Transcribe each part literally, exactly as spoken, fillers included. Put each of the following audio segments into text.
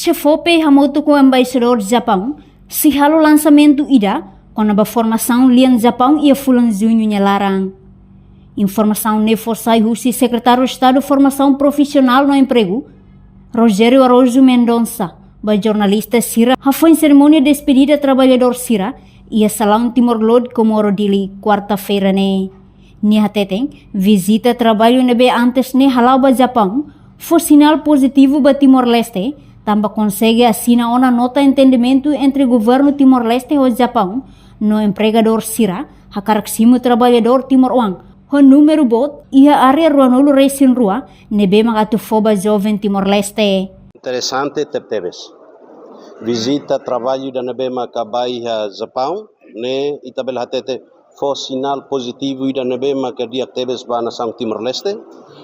Xefope hamutuk ho Embaixadór Japaun sei halo lansamentu ida kona-ba formasaun lian Japaun iha fulan Juñu nia laran. Informasaun ne'e fó sai husi Sekretáriu Estadu Formasaun Profisionál no Empregu, Rogério Araújo Mendonça, ba jornalista sira hafoin serimónia despedida traballadór sira iha Salaun Timor Lod, Comoro, Dili, kuarta-feira ne'e. Nia hateten, vizita traballu ne'ebé antes ne'e hala'o ba Japaun fó sinál pozitivu ba Timor-Leste, tanba konsege asina ona nota entendimentu entre governu Timor-Leste ho Japaun, no empregadór sira hakarak simu traballadór timoroan ho númeru boot iha área ruanulu-resin-rua ne'ebé mak atu fó ba joven Timor-Leste. Interesante tebetebes. Vizita traballu ida ne'ebé maka ba iha Japaun ne'e, ita bele hatete fó sinál pozitivu ida ne'ebé maka di'ak tebes ba nasaun Timor-Leste.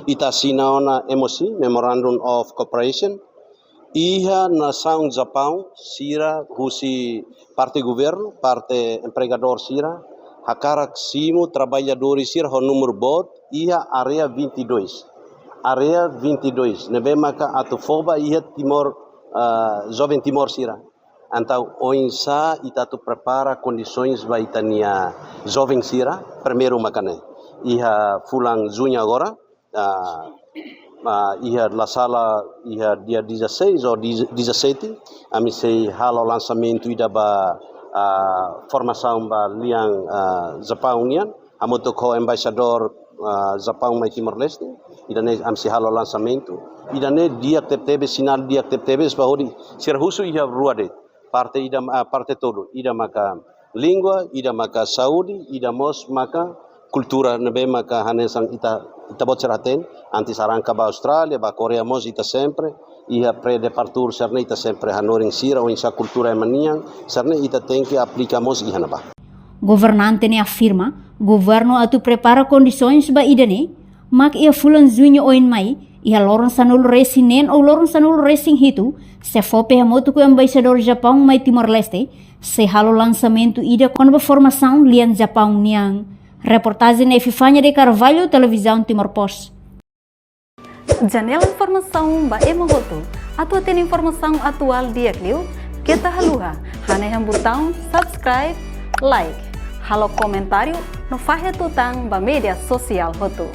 Ita asina ona M O C, Memorandum of Cooperation, iha nasaun Japaun, sira husi parte governu, parte empregadór sira hakarak simu traballadór sira ho númeru boot iha área vinte e dois. Área vinte e dois ne'ebé maka atu fó ba iha Timor, ah, joven Timor sira. Entaun, oinsá ita atu prepara kondisoens ba ita-nia joven sira, primeiru maka ne'e. Iha fulan Juñu agora, ah, ah, iha la sala, iha dia dezasseis ou dez-, dezassete, ami sei halo lansamentu ida ba, ah, formasaun ba lian, ah, Japaun nian, hamutuk ho Embaixadór, ah, Japaun mai Timor-Leste, ida-ne'e ami sei halo lansamentu, ida-ne'e di'ak tebetebes, sinál di'ak tebetebes ba hodi sira husu iha rua de'it, parte ida, ah, parte tolu, ida maka língua, ida maka saúde, ida mós maka kultura ne'ebé maka hanesan ita, ita-boot sira hatene, antes arranka ba Austrália, ba Koreia mós ita sempre iha pré-departure sira-ne'e ita sempre hanorin sira oinsá kultura ema nian, sira-ne'e ita tenke aplika mós iha ne'ebá. Governante ne'e afirma, governu atu prepara kondisoens ba ida-ne'e, mak iha fulan Juñu oin mai, iha loron sanulu-resin-neen ou loron sanulu-resin-hitu, Xefope hamutuk ho Embaixadór Japaun mai Timor-Leste sei halo lansamentu ida kona-ba formasaun lian Japaun nian. Reportajen Epifania de Carvalho, Televizaun Timor Post. Janela informasaun ba ema hotu. Atu hatene informasaun atuál di'ak liu, keta haluha hanehan butaun subscribe, like, halo komentáriu no fahe tutan ba média sosiál hotu.